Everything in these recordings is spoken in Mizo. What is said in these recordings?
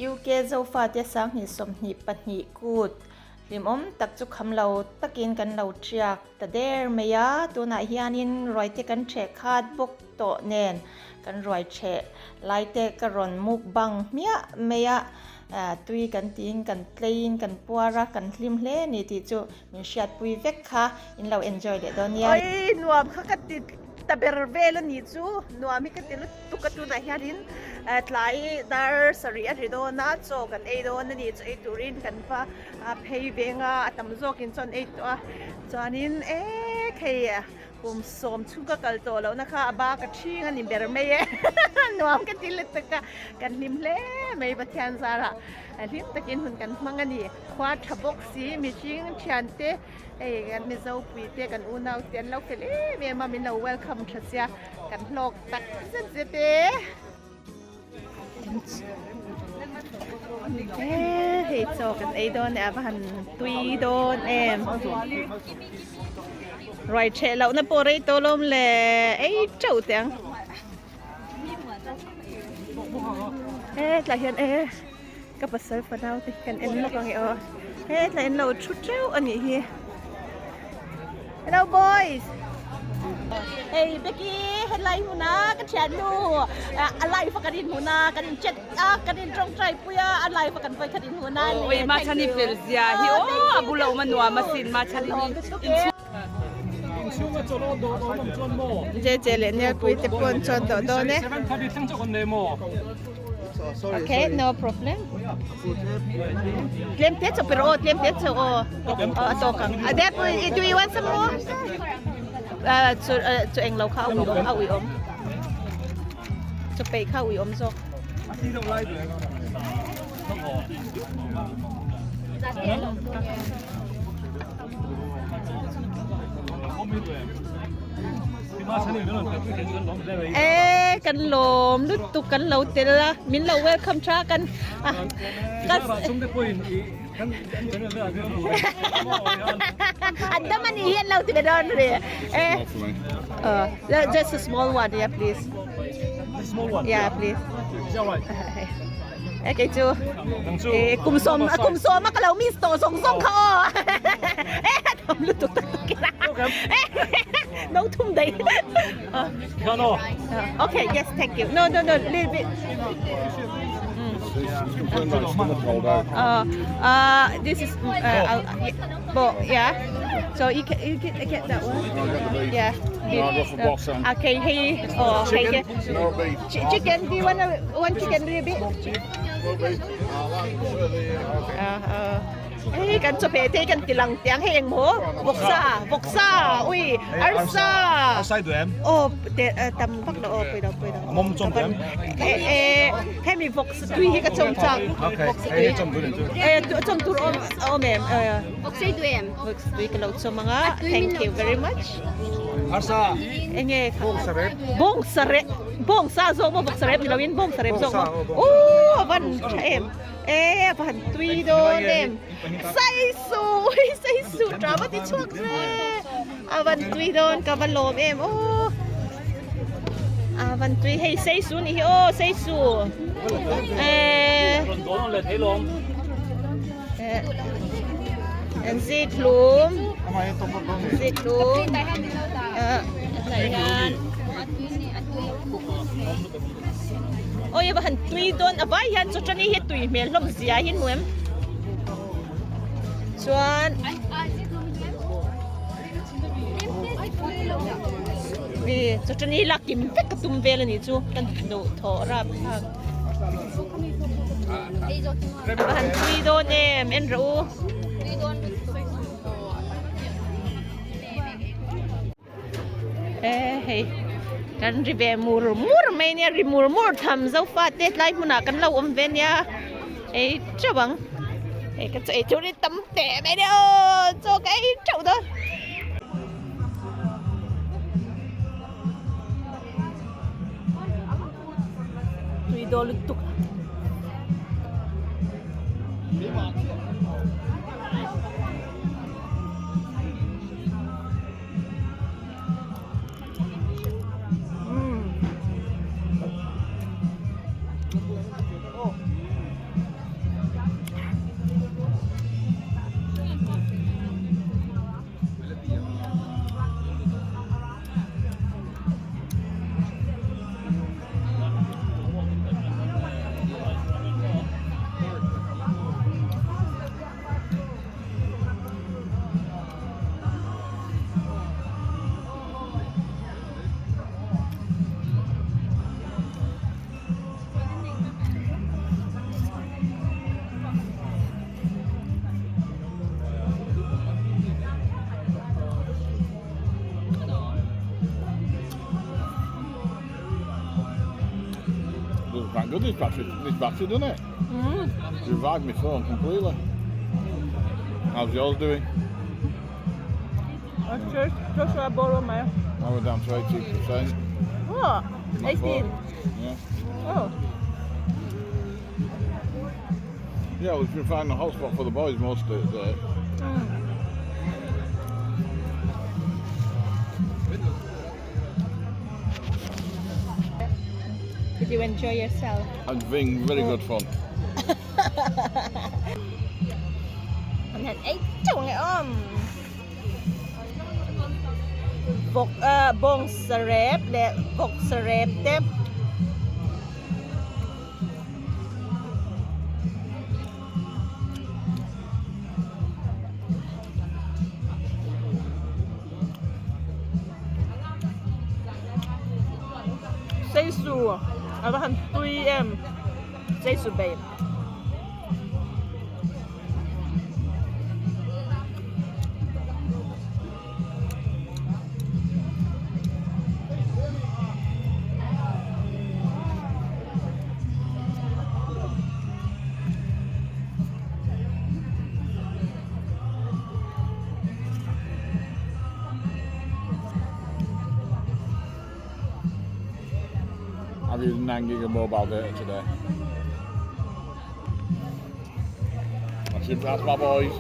UK Zofate 2022 kut hlimawm tak chu kham lo takin kan lo ṭiak ta der mai a, tunah hianin ruaite kan ṭheh khat bawk tawh nen kan ruai ṭheh laite ka rawn mukbang hmiah mai a, tui kan tiin kan tleiin kan puar a, kan hlim hle a ni tih chu min hriatpui vek kha in lo enjoy leh dawn nia. Oi nuam kha ka ti ta ber vel a nih chu, nuam hi ka ti lutuk a tunah hianin tlai dar sarih a ri dawn a, chaw kan ei dawn a nih chu ei turin kan va phei veng a, a tam zawkin chuan ei tawh a, chuanin e khei kum sawm chhung ka kal tawh lohna kha a bak a ṭhing a ni ber mai e, nuam ka ti lutuk a, kan hlim hle mai Pathian zarah hlim takin hun kan hmang a ni, khua ṭha bawk si mihring ṭhiante hei kan Mizo puite kan unau te an lo fel em em a min lo welcome ṭha sia kan hlawk tak zet zet e. Hei chaw kan ei dawn e a va han tui dawn em ruai ṭheh lohna pawh rei tawh lawm le ei ṭeuh teh ang he tlai hian e ka pasal fanau te hi kan en lawk ang e aw he tlai an lo thu ṭeuh a nih hi hello boys hei Becky helai hmuna ka thiannu a live a kan inhmuh na kan in chat a kan in tawngtai pui a a live a kan vawi khat inhmuh na oi ma chhani fel zia hi aw a bulo ma nuam a sin ma chhani hi Je je leh Nelpui te pawh an chuan tawh dawn e. Okay, no problem. Tlem te chaw pero aw, tlem te chaw aw. Aw a tawk ang. A dep, do you want some more? Uh, chu chu eng lo kha a ui awm, a ui awm. Chu peih kha ui awm zawk. E kan lawm lutuk kan lo tel a min lo welcome tha kan an dam ani hian lo ti ve dawn ri e just a small one yeah please yeah please E kei chu e kum sawm kum sawm a ka lo miss tawh zawng zawng kha aw e tham lutuk tak tak ila no thum daih okay yes thank you no no no little bit uh, uh, this is uh, Bo, yeah. So you can you can get that one. Yeah. Beef. Okay, he oh okay. Chicken. Do you want a one chicken little bit? Hei kan chawhmeh te hi kan ti lang tiang hei engmaw vawksa vawksa ui arsa aw te tam vak lo aw pawilo pawilo hemi vawksa tui hi ka chawm chak vawksa tui chawm tur awm awm em vawksa tui em vawksa tui ka lo chawm anga thank you very much arsa enge bawngsa rep bawngsa zawk maw vawksa rep ni loin bawngsa rep zawk maw oh avan tha em e avan tui dawn em saisu ui saisu tha va ti chhuak ve avan tui dawn ka va lawm em aw avan tui hei saisu ni hi aw saisu e an zikhlum zikhlum oi a va han tui dawn a vai hian chaw tani hi tui hmel hlawm zia hi hmu em chuan chaw tani hi lak kim vek ka tum vel a nih chu ka duh thawh rap thlak. A va han tui dawn em en rawh u. E hei kan ri ve mur mur mai nia ri mur mur tham zofa te tlai hmunah kan lo awm ve nia ei teuh ang hei ka chaw ei tur hi tam teh mai nia aw chaw ka ei teuh dawn. Tui dawn lutuk. good this battery, this battery, doesn't it? Mm. Revived my phone completely. How's yours doing? Joshua borrow my. Now we're down to 18%. Oh, 18. Yeah. Oh. Yeah, we've been finding a hotspot for the boys most of the day. Did you enjoy yourself? It's been very good fun. An han ei teuh nge awm. Vawk bawng sarep leh vawk sarep te. Seisu a va han tui em seisu bei. I've used 9 gig of mobile data today. That's it, that's my boys.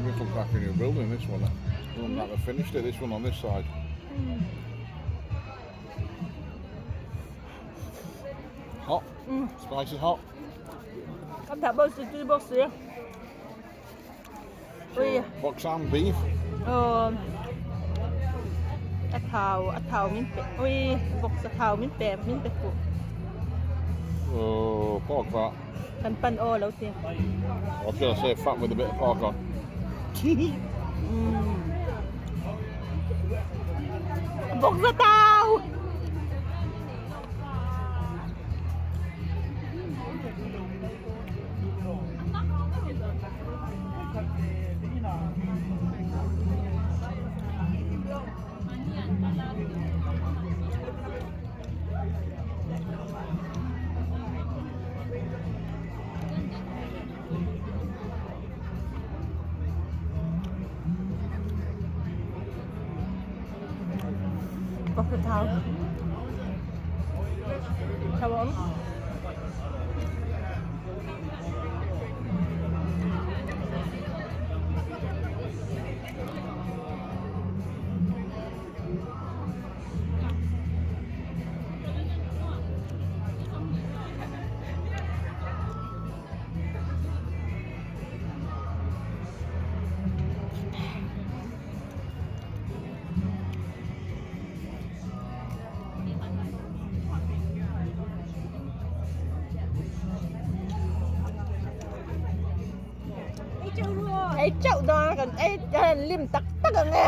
This looks like a new building, this one. Looks like they finished it, this one on this side. Hot. Spicy hot. Kan thah bawk si tui bawk si. Ui. Box and beef. Aw a thau a thau min pe ui vawksa thau min pe min pe fuh. Oh pork fat. Kan pan aw lo ti. I was gonna say fat with a bit of pork on. Vawksa thau. Vawksa thau. Tha awm. Ei chauh dawn a kan ei a lim tak tak ang e.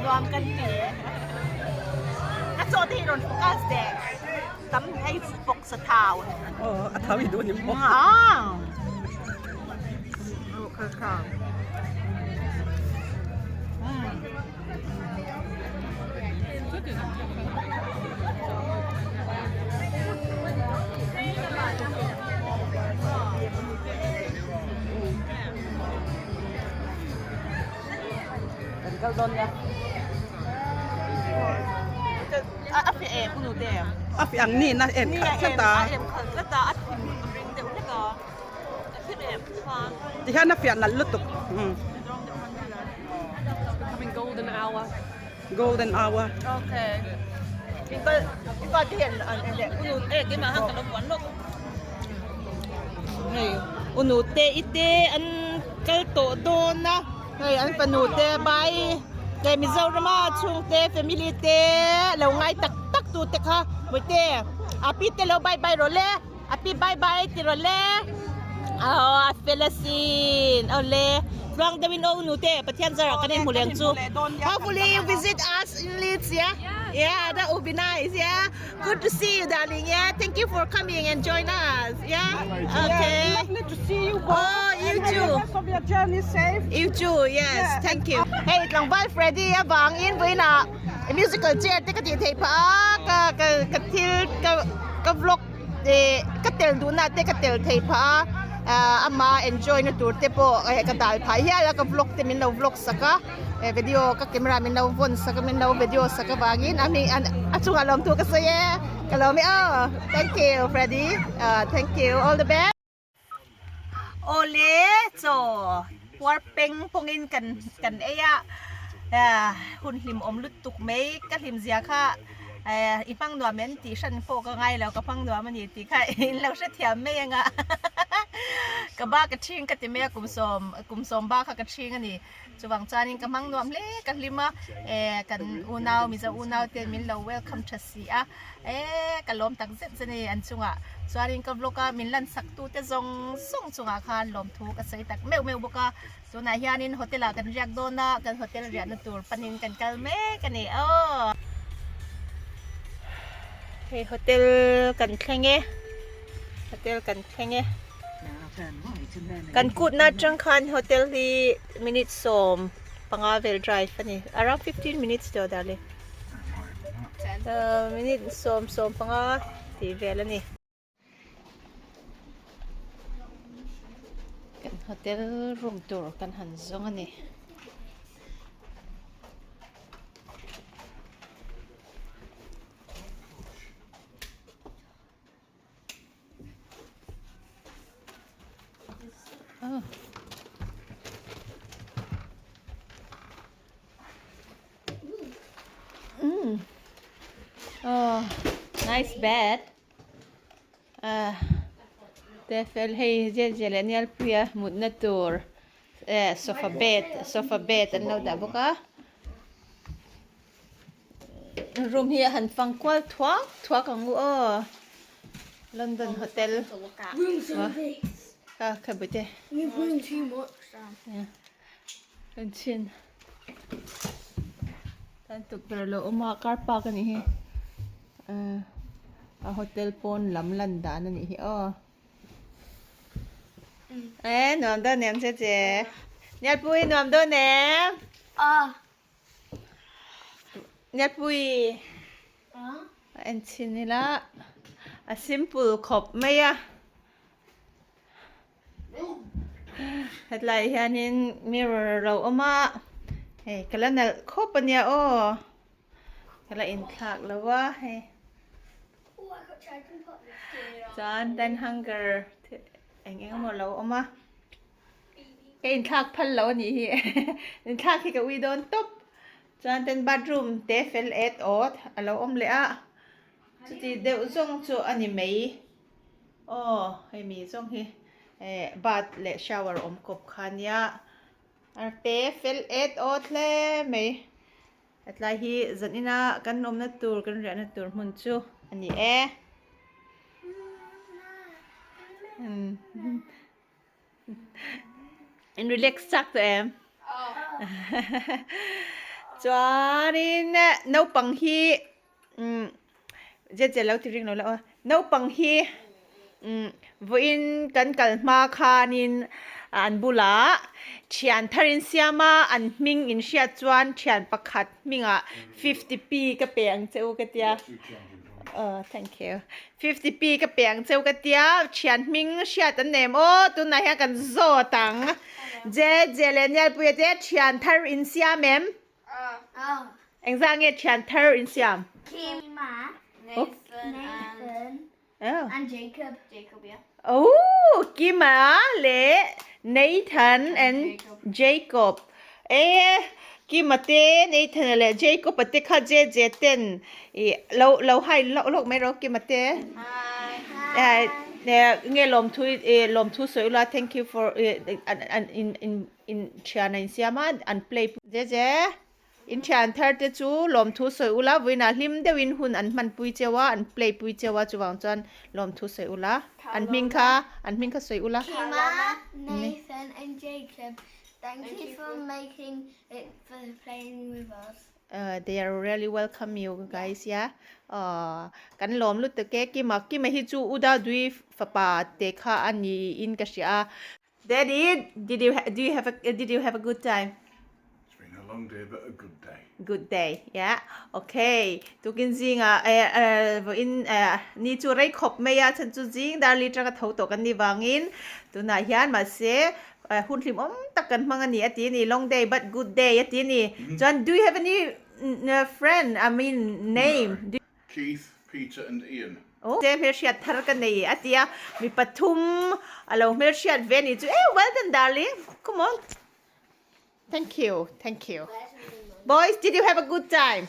Nuam kan ti a chaw te hi rawn focus deh tam hei bawk sa thau aw a thau i duh ni maw Kan kal dawn nia. A fi em nu te. A fi ang ni na en khat tlat a. A em khat tlat a, a thim ring deuh hlek a. A thim em kha. Tihian a fiah nalh lutuk. It's becoming golden hour. Golden hour. Okay. Inkal i fate hian an en leh unu e keimah khan ka lo buan lawk. Hei unu te i te an kal tawh dawn a hei an fanu te bai hei Mizorama chhungte family te lo ngai tak tak tu te kha Mawite a pi te lo bye bye rawh le a pi bye bye ti rawh le aw a fel asin awle tluang deuh in aw unu te Pathian zarah kan inhmu leng chu hopefully you visit us in Leeds yeah yeah that would be nice yeah. Good to see you darling yeah thank you for coming and join us yeah okay Lovely to see you both. Oh, you and have too. The rest of your journey safe. You too yes thank you hei tlangval Freddy avang in vawiinah musical chair te ka tih theih phah a ka ka ka thil ka ka vlog eh ka tel duhna te ka tel theih phah a ama enjoy na tur te pawh ka dal phah hial a ka vlog te min lo vlog sak a. He video ka camera min lo vawn sak a min lo video sak avangin a hming a chungah lawmthu ka sawi e ka lawm e aw thank you Freddy thank you all the best. Awle chaw puar peng pawngin kan kan ei a hun hlim awm lutuk mai ka hlim zia kha i hmang nuam em tih hran pawh ka ngai lo ka hmang nuam a ni tih kha in lo hrethiam mai anga ka ba ka ṭhing ka ti mai a kum sawm kum sawm ba kha ka ṭhing a ni. Chuvang chuanin ka hmang nuam hle ka hlim a, eh kan unau Mizo unau te min lo welcome tha si a, eh ka lawm tak zet zet a ni an chungah. Chuanin ka vlog a min lan sak tu te zawng zawng chungah khan lawmthu ka sawi tak meuh meuh bawk a, tunah hianin hotel ah kan riak dawn a, kan hotel riahna tur panin kan kal mek a ni aw. Hei hotel kan thleng e, hotel kan thleng e. Kan kutna atang khan hotel hi minute 15 vel drive a ni around 15 minutes tawh darling minute sawm sawm panga tih vel a ni. Kan hotel room tur kan han zawng a ni. Oh, nice bed. Ah, te fel hei zel zel leh Nialpuia mutna tur eh sofa bed sofa bed an lo dah bawk a. Room hi a han fang kual thuak thuak ang u aw London hotel kha kha bute kan chhin kan tukverh lo awm a car park a nih hi a hotel pawn lam lan dan a nih hi aw. E nuam dawn em che che Nialpui nuam dawn em. Nepui a en chhin ila a simple khawp mai a hetlai hianin mirror a lo awm a hei ka la nalh khawp a nia aw ka la inthlak lo a hei chuan dan hanger eng eng emaw a lo awm a. Ka inthlak phal lo a nih hi inthlak hi ka ui dawn tawp chuan ten bathroom te fel et awt a lo awm leh a chuti deuh zawng chu a ni mai aw hei mi zawng hi eh bath leh shower awm kawp kha a nia a te fel et awt hle mai hetlai hi zan ina kan awmna tur kan riahna tur hmun chu a ni e. In relax chak tawh em? Chuanin naupang hi umm zet zet lo ti ring lo la aw. Naupang hi umm vawiin kan kal hma khanin an bulah thian thar in siam a, an hming in hriat chuan thian pakhat hmingah 50p ka pe ang che u ka tia. Oh, thank you. 50p ka pe ang cheu ka tia, thian hming hriat an nem aw, tunah hian kan zawt ang. Je je leh Nialpuia te thian thar in siam em? Engzah nge thian thar in siam? Kima, Nathan, and Jacob. Jacob, yeah. Oh, Kima leh Nathan and Jacob. E, Kima te, Nathan-a leh Jacob-a te kha Jeje ten ih lo lo hai lawk lawk mai rawh Kima te. Hi. Nge lawmthu ih lawmthu sawi ula thank you for ih an an in in in thian a insiam a an play Jeje in thian thar te chu lawmthu sawi ula vawiinah hlim deuhin hun an hmanpui cheu a an play pui cheu a chuvang chuan lawmthu sawi ula an hming kha an hming kha sawi ula. Kima, Nathan and Jacob Thank you for making it for playing with us. Uh, they are really welcome you guys yeah uh, kan lawm lutuk e kima kima hi chu uda dui fapa te kha ani in ka hria a Daddy did you do you have a did you have a good time It's been a long day but a good day. Good day yeah okay tukin zinga eh eh in eh ni chu rei khawp mai a chhan chu zing dar li tanga tho tawh kan ni wangin tunah hian mahse Hun hlimawm tak kan hmang a ni a ti a ni, long day but good day a ti a ni. Chuan do you have any friend, I mean name? No. Keith, Peter and Ian. Oh, te hmelhriat thar ka nei a ti a, mi pathum a lo hmelhriat ve a ni chu eh well done darling, come on. Thank you, thank you. Boys, did you have a good time?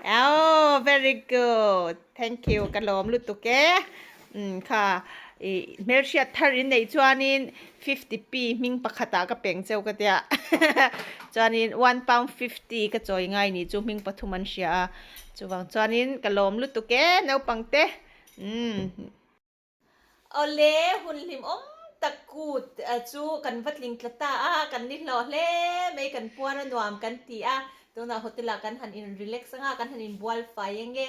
Oh, very good. Thank you ka lawm lutuk e. Umm kha i hmelhriat thar in neih chuanin 50p hming pakhatah ka peng cheu ka tia chuanin £1.50 ka chawi ngai ni chu hming pathum an hria a chuvang chuanin ka lawm lutuk e naupang te umm. Awle hun hlimawm tak kut chu kan va tling tla ta a, kan ni hlawh hle mai, kan puar a nuam kan ti a, tunah hotel ah kan han in relax anga, kan han in bual fai ange,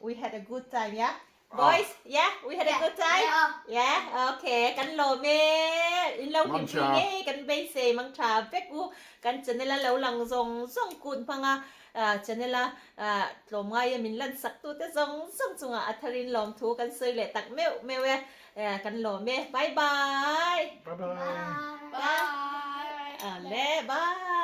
we had a good time ya boys yeah we had a good time yeah okay kan lawm e in lo hlim pui ngei kan beisei mang tha vek u, kan channel a lo lang zawng zawng kut hmang a Channel a tlawmngai a min lan sak tute zawng zawng chungah a tharin lawmthu kan sawi leh tak meuh meuh e, kan lawm e. Bye bye. Bye bye. Bye. Bye. Bye.